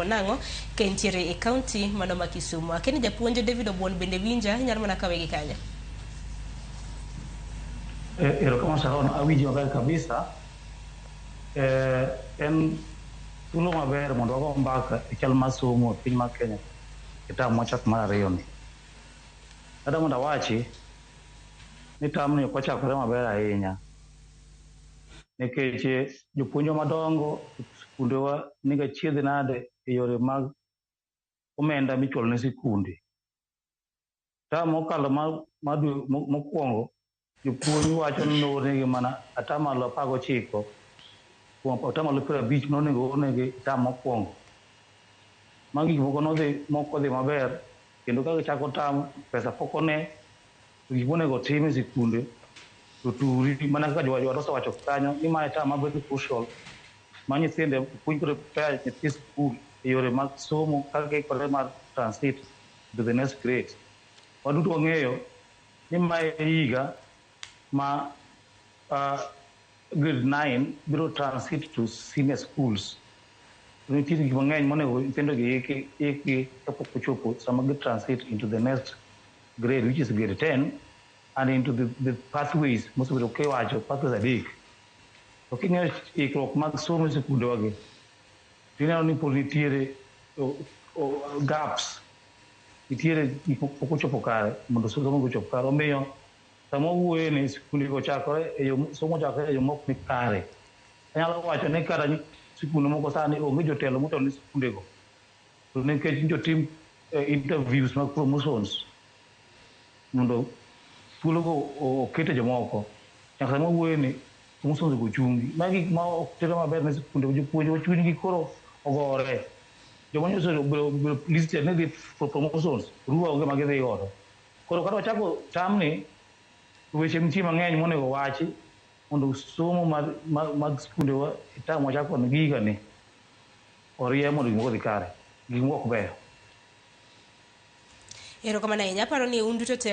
Nang'o ka entiere e kaunti mano ma Kisumu. Akeni japuonj David Obuon bende winja, inyalo mana kawe gi kanyo. Erokamano Sharon, awinji maber kabisa. En thuolo maber mondo wago mbaka e chal mar somo e piny mar Kenya e term mwachako mar ariyo ni. Kata mondo awachi ni term ni ok ochakore maber ahinya nikech jopuonjwa madongo e skundewa nigi achiedh nade e yore mag omenda michulo ne sikunde. Term mokalo mar dwe mokwongo, jopuonj wacho ni noornegi mana 19% kuom 50% nonego oornegi e term mokwongo. Ma gik moko nodhi mok odhi maber kendo ka gichako term pesa pok one to gik monego otim e sikunde to turi mana kaka jowadu osewacho kanyo ni mae term ma very crucial ma nyithindo puonj prepare nyithi sikul e yore mag somo kaka giikore mar transit to the next grade. Waduto wang'eyo ni mae e higa ma grade 9 biro transit to senior schools. To nitie gik mang'eny monego nyithindo gi ikgi kapok ochopo sama gi transit into the next grade, which is grade 10, and into the pathways mosebedo kiwacho, pathways adek. To king'iyo ikruok mag somo e sikundewagi, tineno ni pod nitiere gaps, nitiere gik moko pok ochopo kare mondo somo ochop kare. Omiyo sama wawuoye ni sikundego ochakore e yo, somo ochakore e yo mok ni kare. Anyalo wacho ni kata sikunde moko sani onge jotelo motelo ne sikundego. To nikech jotim interviews mag promotions mondo thuologo okete jomoko. Nyaka sama wawuoye ni promotions go ochungi. Magi gik ma ok tero maber ne sikunde, jopuonj chunygi koro ogore. Joma nyocha obedo listed ni dhi for promotions, ruwa onge ma gidhi godo. Koro kata wachako term ni, weche nitie mang'eny monego wachi mondo somo mag sikundewa e term wachako ni gi higani orie mondo gik moko odhi kare. Gik moko ok beyo. Erokamano ahinya. Aparo ni un duto te.